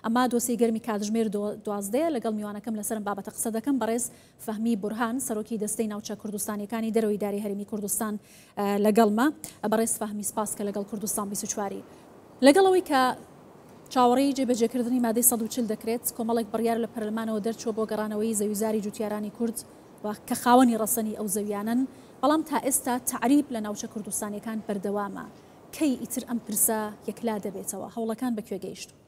ئەمە دۆسیەی گەرمی کاتژمێر دوازدەیە، لەگەڵ میوانەکەم لەسەر ئەم بابەتە قسە دەکەم، بەڕێز فەهمی بورهان، سەرۆکی دەستەی ناوچە کوردستانییەکانی دەرەوەی ئیدارەی هەرێمی کوردستان لەگەڵمە. بەڕێز فەهمی سپاس کە لەگەڵ کوردستان 24 ی. لەگەڵ ئەوەی کە چاوەڕێی جێبەجێکردنی مادەی 140 دەکرێت، کۆمەڵێک بڕیار لە پەرلەمانەوە دەرچووە بۆ گەڕانەوەی زەویوزاری جوتیارانی کورد و کە خاوەنی ڕەسەنی ئەو زەویانەن، بەڵام تا ئێستا تەعریب لە ناوچە کوردستانییەکان بەردەوامە. کەی ئیتر ئەم پرسە یەکلا دەبێتەوە؟ هەوڵەکان بە کوێ گەیشتوون؟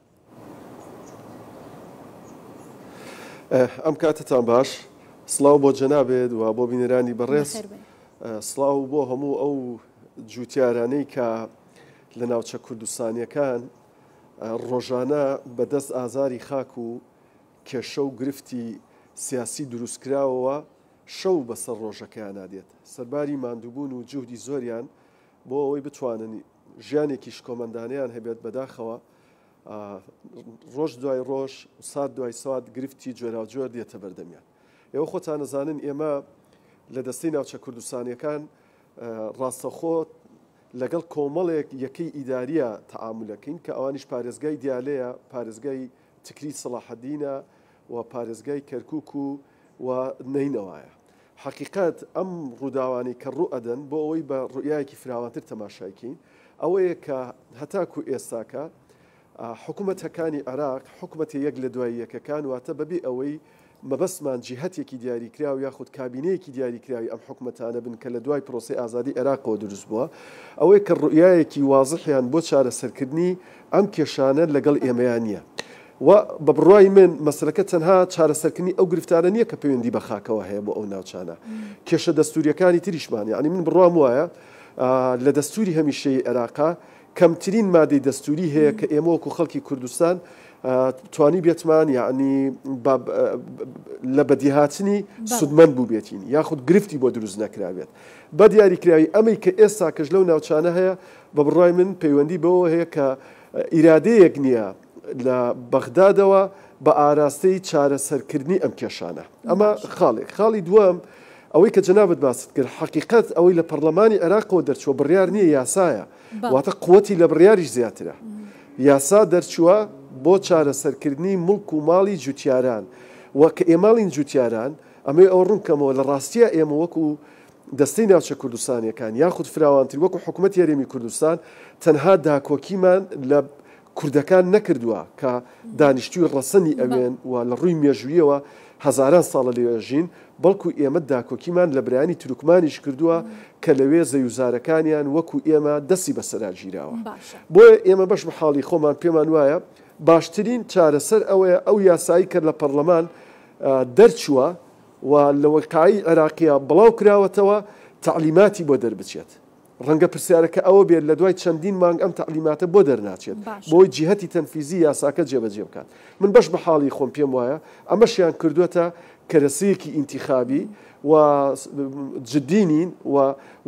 ئەم کاتەتان باش سڵاو بۆ جەنابێت و بۆ بینەرانی بەڕێز سڵاو بۆ هەموو ئەو جوتیارانەی کە لە ناوچە کوردستانیەکان ڕۆژانە بەدەست ئازاری خاک و کێشە و گرفتی سیاسی دروستکراوەوە شەو بەسەر ڕۆژەکەیانا دێت سەرباری ماندووبوون و جوهدی زۆریان بۆ ئەوەی بتوانن ژیانێکی شکۆمەندانەیان هەبێت بەداخەوە ڕۆژ دوای ڕۆژ و سات دوای سات گرفتی جۆراوجۆر دێتە بەردەمیان. ئێوە خۆتان ئەزانن ئێمە لە دەستەی ناوچە کوردستانیەکان ڕاستەخۆ لەگەڵ کۆمەڵێک یەکەی ئیداریە تەعامولەکەین کە ئەوانیش پارێزگای دیالەیە، پارێزگای تکریت سەڵاحەدینە و پارێزگای کەرکوک و و نەینەوایە. حەقیقەت ئەم ڕووداوانەی کە ڕوو ئەدەن بۆ ئەوەی بە ڕوئیایەکی فراوانتر تەماشای کەین ئەوەیە کە هەتاکو ئێستاکە حکومەتەکانی عێراق حکومەتە یەک لە دوای یەکەکان واتە بەبێ ئەوەی مەبەستمان جیهەتێکی دیاریکراو یاخود کابینەیەکی دیاریکراوی ئەم حکومەتانە بن کە لە دوای پرۆسەی ئازادی عێراقەوە دروست بووە ئەوەیە کە ڕوئیایەکی وازحیان بۆ چارەسەرکردنی ئەم کێشانە لەگەڵ ئێمەیا نییە. و بە بڕوای من مەسەلەکە تەنها چارەسەرکردنی ئەو گرفتانە نییە کە پەیوەندی بە خاکەوە هەیە بۆ ئەو ناوچانە، کێشە دەستوورییەکانی تریشمان، یانی من بڕوام وایە لە دەستووری هەمیشەیی عێراقا کەمترین مادەی دەستووری هەیە کە ئێمە وەکو خەڵکی کوردستان توانیبێتمان یانی لە بەدیهاتنی سوودمەند بووبێتین یاخود گرفتی بۆ دروست نەکرابێت. بە دیاریکراوی ئەمەی کە ئێستاکەش لەو ناوچانە هەیە بە بڕوای من پەیوەندی بەوەوە هەیە کە ئیرادەیەک نییە لە بەغدادەوە بە ئاراستەی چارەسەرکردنی ئەم کێشانە. ئەمە خاڵێک. خاڵی دووەم، ئەوەی کە جەنابت باست کرد، حەقیقەت ئەوەی لە پەڕلەمانی عێراقەوە دەرچووە بڕیار نییە یاسایە، واتە قوتی لە بڕیاریش زیاترە. یاسا دەرچووە بۆ چارەسەرکردنی موڵک و ماڵی جوتیاران و کە ئێماڵین جوتیاران، ئەمەوێ ئەوە ڕوون بکەمەوە لە ڕاستیا ئێمە وەکو دەستەی ناوچە کوردستانیەکان یاخود فراوانتر وەکو حکومەتی هەرێمی کوردستان تەنها داکۆکیمان لە کوردەکان نەکردووە کە دانیشتووی ڕەسەنی ئەوێن و لە ڕووی مێژوویەوە هەزاران ساڵە لەوێ ئەژین، بەڵکو ئێمە داکۆکیمان لە برایانی تورکمانیش کردووە کە لەوێ زەویوزارەکانیان وەکو ئێمە دەستی بەسەرا گیراوە. بۆیە ئێمە بەش بە حاڵی خۆمان پێمان وایە باشترین چارەسەر ئەوەیە ئەو یاسایی کە لە پەڕلەمان دەرچووە و لە وەقاعی عێراقیا بڵاو کراوەتەوە تەعلیماتی بۆ دەربچێت. ڕەنگە پرسیارەکە ئەوە بێت لە دوای چەندین مانگ ئەم تەعلیماتە بۆ دەرناچێت بۆی جیهەتی تەنفیزی یاساکە جێبەجێ بکات. من بەش بە حاڵی خۆم پێم وایە ئەمەشیان کردووەتە کەرەسەیەکی ئینتیخابی و جدی نین و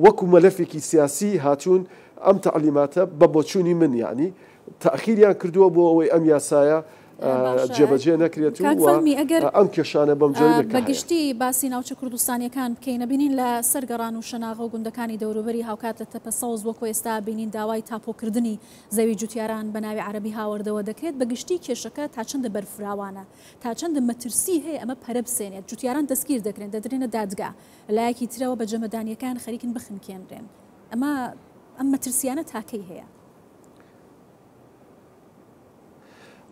وەکو مەلەفێکی سیاسی هاتوون ئەم تەعلیماتە بە بۆچوونی من یەعنی تەئخیریان کردووە بۆ ئەوەی ئەم یاسایە جێبەجێ نەکرێت و ئەم کێشانە بەم جۆرە کە هەیە. بە گشتی باسی ناوچە کوردستانیەکان بکەین ئەبینین لە سەرگەڕان و شەناغە و گوندەکانی دەوروبەری هاوکات لە تەپە سەوز وەکو ئێستا بینین داوای تاپۆکردنی زەوی جوتیاران بە ناوی عەرەبی هاوردەوە دەکرێت بە گشتی کێشەکە تا چەندە بەرفراوانە تا چەندە مەترسی هەیە ئەمە پەرە بسێنێت جوتیاران دەستگیر دەکرێن دەدرێنە دادگا لایەکی ترەوە بە جەمەدانیەکان خەریکن بخنکێنرێن ئەمە ئەم مەترسیانە تاکەی هەیە؟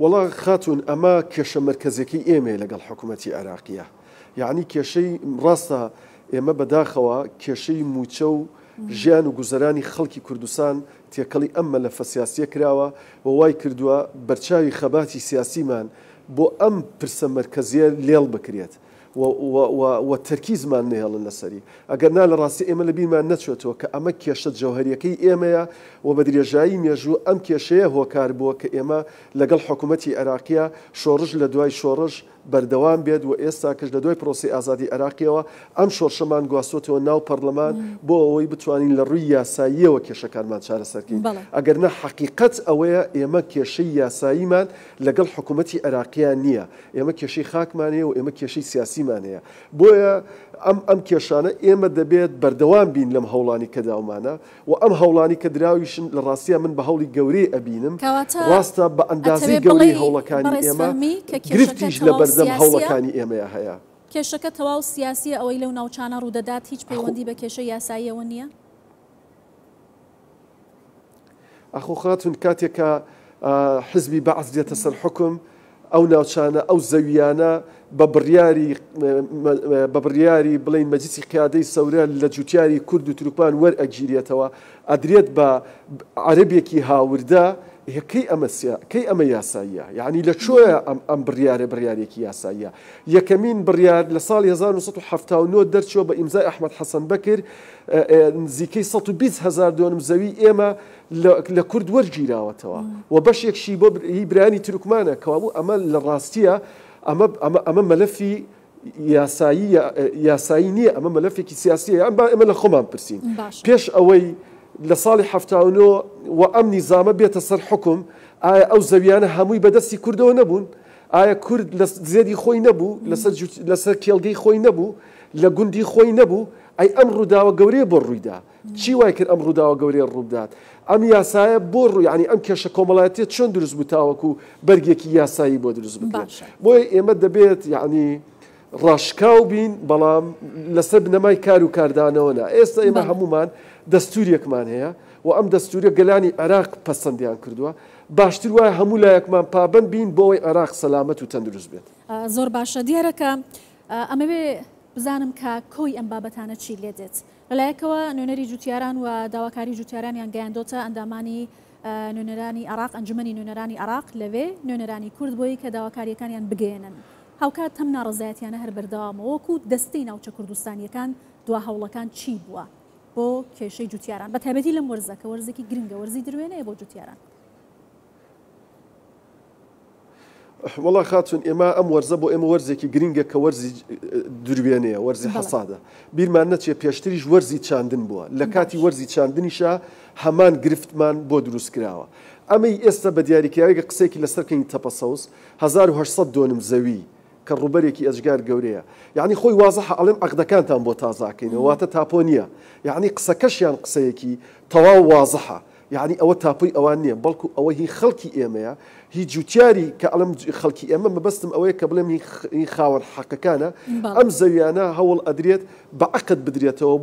وەڵا خاتوون ئەمە کێشە مەرکەزیەکەی ئێمەیە لەگەڵ حکومەتی عێراقیە یەعنی کێشەی ڕاستە ئێمە بەداخەوە کێشەی مووچە و ژیان و گوزەرانی خەڵکی کوردستان تێکەڵی ئەم مەلەفە سیاسیە کراوە و وای کردووە بەرچاوی خەباتی سیاسیمان بۆ ئەم پرسە مەرکەزیە لێڵ بکرێت و تەرکیزمان نەهێڵن لەسەری. ئەگەر نا لە ڕاستی ئێمە لە بیرمان نەچۆتەوە کە ئەمە کێشە جەوهەریەکەی ئێمەیە و بە درێژایی مێژوو ئەم کێشەیە هۆکار بووە کە ئێمە لەگەڵ حکوومەتی عێراقیا شۆڕش لە دوای شۆڕش بەردەوام بێت و ئێستاکەش لە دوای پرۆسەی ئازادی عێراقیەوە ئەم شۆرشەمان گواستۆتەوە ناو پەرلەمان بۆ ئەوەی بتوانین لە ڕووی یاساییەوە کێشەکانمان چارەسەر کەین. ئەگەر نا حەقیقەت ئەوەیە ئێمە کێشەی یاساییمان لەگەڵ حکوومەتی عێراقیا نییە، ئێمە کێشەی خاکمان هەیە و ئێمە کێشەی سیاسیمان هەیە. بۆیە ئەم ئەم کێشانە ئێمە دەبێت بەردەوام بین لەم هەوڵانی کە داومانە و ئەم هەوڵانی کە دراویشن لە ڕاستیا من بە هەوڵی گەورەی ئەبینم، کەواتە ڕاستە بە ئەندازەی ئەتەوێ گەورەی بڵێی هەوڵەکانی بەڕێز ئێمە فەهمی کە کێشەکە گرفتیش لە تەواو بەردەم سیاسییە؟ هەوڵەکانی ئێمەیا هەیە. کێشەکە تەواو سیاسییە ئەوەی لەو ناوچانە ڕوودەدات هیچ ئاخۆ. پەیوەندی بە کێشەی یاساییەوە نییە؟ ئاخۆ خاتوون کاتێک کە حزبی بەعس دێتە سەر حوکم ئەو ناوچانە ئەو زەویانە بە بڕیاری بە بڕیاری بڵین مەجلیسی قیادەی سەورە لە جوتیاری کورد و تورکمان وەرئەگیرێتەوە ئەدرێت بە عەرەبێکی هاوردە کەی ئەمە کەی ئەمە یاساییە یعنی لە چۆیە ئەم ئەم بڕیارە بڕیارێکی یاساییە یەکەمین بڕیار لە ساڵی 1970 دەرچووە بە ئیمزای ئەحمەد حەسەن بەکر نزیکەی 120 هەزار دۆنم زەوی ئێمە لە کورد وەرگیراوەتەوە و بەشێکشی بۆ هی برایانی تورکمانە، کەوابوو ئەمە لە ڕاستییا ئەمە ئەمە ئەمە مەلەفی یاسایی یاسایی نییە، ئەمە مەلەفێکی سیاسییە، یان با ئێمە لە خۆمان پرسین باشە. پێش ئەوەی لە ساڵی 79 وە ئەم نیزامە بێتە سەر حوکم ئایا ئەو زەویانە هەمووی بە دەستی کوردەوە نەبوون؟ ئایا کورد لە زێدی خۆی نەبوو؟ لەسەر لەسەر کێڵگەی خۆی نەبوو؟ لە گوندی خۆی نەبوو؟ ئەی ئەم ڕووداوە گەورەیە بۆ ڕوویدا؟ چی وای کرد ئەم ڕووداوە گەورەیە ڕووبدات؟ ئەم یاسایە بۆ ڕوو یانی ئەم کێشە کۆمەڵایەتیە چۆن دروست بوو تاوەکو بەرگێکی یاسایی بۆ دروست بکرێت؟ باشە. بۆیە ئێمە دەبێت یانی ڕاشکاو بین بەڵام لەسەر بنەمای کار و کاردانەوە نا. ئێستا ئێمە بەڵێ. هەموومان دەستوورێکمان هەیە و ئەم دەستوورە گەلانی عێراق پەسەندیان کردووە، باشتر وایە هەموو لایەکمان پابەند بین بۆ ئەوەی عێراق سەلامەت و تەندروست بێت. زۆر باشە دیارە کە ئەمەوێ بزانم کە کۆی ئەم بابەتانە چی لێ دێت. لەلایەکەوە نوێنەری جوتیاران و داواکاری جوتیارانیان گەیاندۆتە ئەندامانی نوێنەرانی عێراق، ئەنجومەنی نوێنەرانی عێراق، لەوێ نوێنەرانی کورد بۆی کە داواکارییەکانیان بگەیەنن. هاوکات ئەم ناڕەزایەتیانە هەر بەردەوامە. وەکو دەستەی ناوچە کوردستانییەکان دوا هەوڵەکان چی بووە بۆ کێشەی جوتیاران بەتایبەتی لەم وەرزە کە وەرزێکی گرنگە، وەرزی دروێنەیە بۆ جوتیاران؟ وەڵا خاتون ئێمە ئەم وەرزە بۆ ئێمە وەرزێکی گرنگە کە وەرزی دروێنەیە وەرزی حەسادە بیرمان نەچێ پێشتریش وەرزی چاندن بووە لە کاتی وەرزی چاندنیشا هەمان گرفتمان بۆ دروست کراوە ئەمەی ئێستا بە دیاریکراوی گە قسەیەکی لەسەر کەین تەپە سەوز 1800 دۆنم زەوی کە ڕووبەرێکی ئەجگار گەورەیە یعنی خۆی وازحە ئەڵێن عەقدەکانتان بۆ تازاکەینەوە واتە تاپۆ نییە یعنی قسەکەشیان قسەیەکی تەواو وازحە یەعنی ئەوە تاپۆی ئەوان نییە، بەڵکو ئەوە هی خەڵکی ئێمەیە، هی جوتیاری، کە ئەڵێم خەڵکی ئێمە مەبەستم ئەوەیە کە بڵێم هی خاوەن حەقەکانە، ئەم زەویانە هەوڵ ئەدرێت بە عەقد بدرێتەوە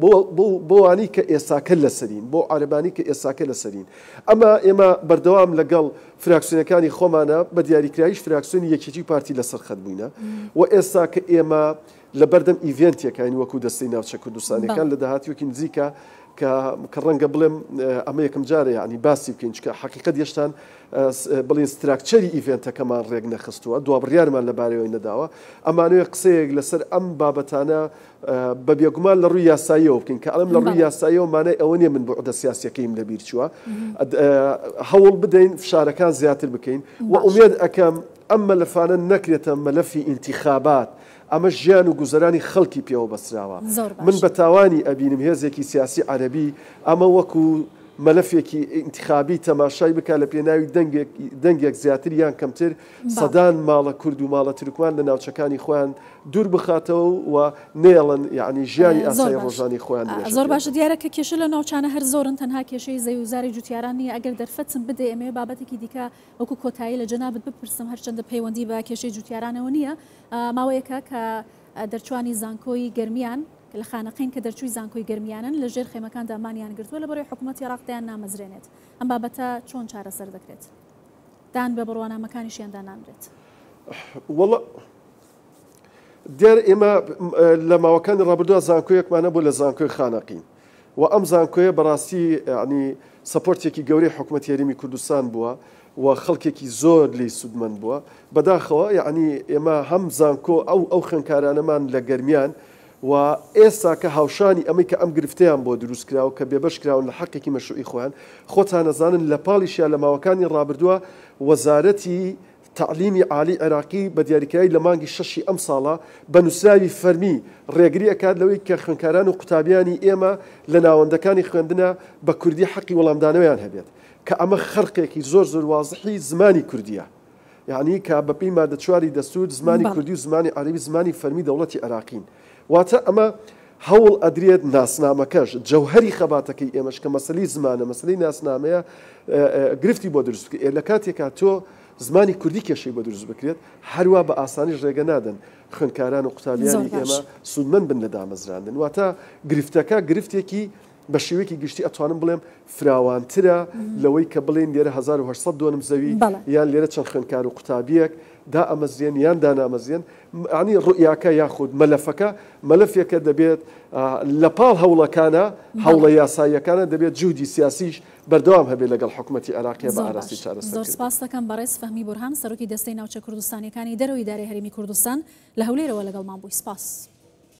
بۆ ئەوانەی کە ئێساکە لەسەرین، بۆ عەرەبانی کە ئێساکە لەسەرین. ئەمە ئێمە بەردەوام لەگەڵ فراکسیۆنەکانی خۆمانە، بە دیاریکراویش فراکسیۆنی یەکێتی و پارتی لەسەر خەت بووینە و ئێستا کە ئێمە لەبەردەم ئیڤێنتێکاین وەکو دەستەی ناوچە کوردستانیەکان لە داهاتوویەکی نزیکە کە کە ڕەنگە بڵێم ئەمە یەکەم جارە یعنی باسی بکەین چکە حقیقت یشتان بڵین structure ی event ەکەمان ڕێک نەخستووە دوا بڕیارمان لەبارەیەوەی نەداوە ئەمانەوێ قسەیەک لەسەر ئەم بابەتانە بە بێگومان لە ڕووی یاساییەوە بکەین کە ئەڵێم لە ڕووی یاساییەوە مانای ئەوە نییە من بوعدە سیاسیەکەیم لەبیر چووە هەوڵ بدەین فشارەکان زیاتر بکەین و ئومێد ئەکەم ئەم مەلەفانە نەکرێتە مەلەفی ئینتیخابات ئەمە ژیان و گوزەرانی خەڵکی پێوە بەستراوە. زۆر من باشە. بە تاوانی ئەبینم هێزێکی سیاسی عەرەبی ئەمە وەکو مەلەفێکی ئینتخابی تەماشای بکا لە پێناوی دەنگێک دەنگێک زیاتر یان کەمتر بەڵێ. سەدان ماڵە کورد و ماڵە تورکمان لە ناوچەکانی خۆیان دوور بخاتەوە و نەیەڵن یەعنی ژیانی زۆر ئاسایی باشە. ڕۆژانەی خۆیان درێژە زۆر پێ باشە بدەن. دیارە کە کێشە لەو ناوچانە هەر زۆرن تەنها کێشەی زەوی و زاری جوتیاران نییە ئەگەر دەرفەتم بدەی ئەمەوێ بابەتێکی دیکە وەکو کۆتایی لە جەنابت بپرسم هەرچەندە پەیوەندی بە کێشەی جوتیارانەوە نییە ماوەیەکە کە دەرچوانی زانکۆی گەرمیان لە خانەقین کە دەرچووی زانکۆی گەرمیانن لە ژێر خێمەکاندا مانیان گرتووە لەبەرەی حکوومەتی عێراق دایان نامەزرێنێت ئەم بابەتە چۆن چارەسەر دەکرێت دان بە بڕوانامەکانیشیاندا نانرێت؟ وەڵا دیارە ئێمە لە ماوەکانی ڕابردووە زانکۆیەکمان هەبوو لە زانکۆی خانەقین و ئەم زانکۆیە بەڕاستی یەعنی support ێکی گەورەی حکومەتی هەرێمی کوردستان بووە و خەڵکێکی زۆر لێی سوودمەند بووە بەداخەوە یەعنی ئێمە هەم زانکۆ ئەو ئەو خوێندکارانەمان لە گەرمیان و ئێستا کە هاوشانی ئەمەی کە ئەم گرفتەیان بۆ دروست کراوە کە بێبەش کراون لە حەقێکی مەشروعی خۆیان خۆتان ئەزانن لە پاڵیشیا لە ماوەکانی ڕابردووە وەزارەتی تەعلیمی عالی عێراقی بە دیاریکراوی لە مانگی شەشی ئەمساڵا بە نووسراوی فەرمی ڕێگری ئەکات لەوەی کە خوێندکاران و قوتابیانی ئێمە لە ناوەندەکانی خوێندنا بە کوردی حەقی وەڵامدانەوەیان هەبێت کە ئەمە خەرقێکی زۆر زۆر وازحی زمانی کوردیە یانی کە بە پێی مادە چواری دەستوور زمانی کوردی و زمانی عەرەبی زمانی فەرمی دەوڵەتی عێراقین واتە ئەمە هەوڵ ئەدرێت ناسنامەکەش جەوهەری خەباتەکەی ئێمەش کە مەسەلەی زمانە مەسەلەی ناسنامەیە گرفتی بۆ دروست بکرێت لە کاتێکا تۆ زمانی کوردی کێشەی بۆ دروست بکرێت هەروا بە ئاسانیش ڕێگە نادەن خوێندکاران و قوتابیانی ئێمە سوودمەند بن لە دامەزراندن واتە گرفتەکە گرفتێکی بە شێوەیەکی گشتی ئەتوانم بڵێم فراوانترە لەوەی کە بڵێین لێرە 1800 دۆنم زەوی یان لێرە چەند خوێندکار و قوتابیەک دائەمەزرێن یان دانامەزرێن یانی ڕوئیاکە یاخود مەلەفەکە مەلەفێکە دەبێت لە پاڵ هەوڵەکانە هەوڵە یاساییەکانە دەبێت جوهدی سیاسیش بەردەوام هەبێت لەگەڵ حکومەتی عێراقیە بە ئاراستەی چارەسەرکردن. زۆر سپاست دەکەم بەڕێز فەهمی بورهان سەرۆکی دەستەی ناوچە کوردستانیەکانی دەرەوەی ئیدارەی هەرێمی کوردستان لە هەولێرەوە لەگەڵمان بووی سپاس.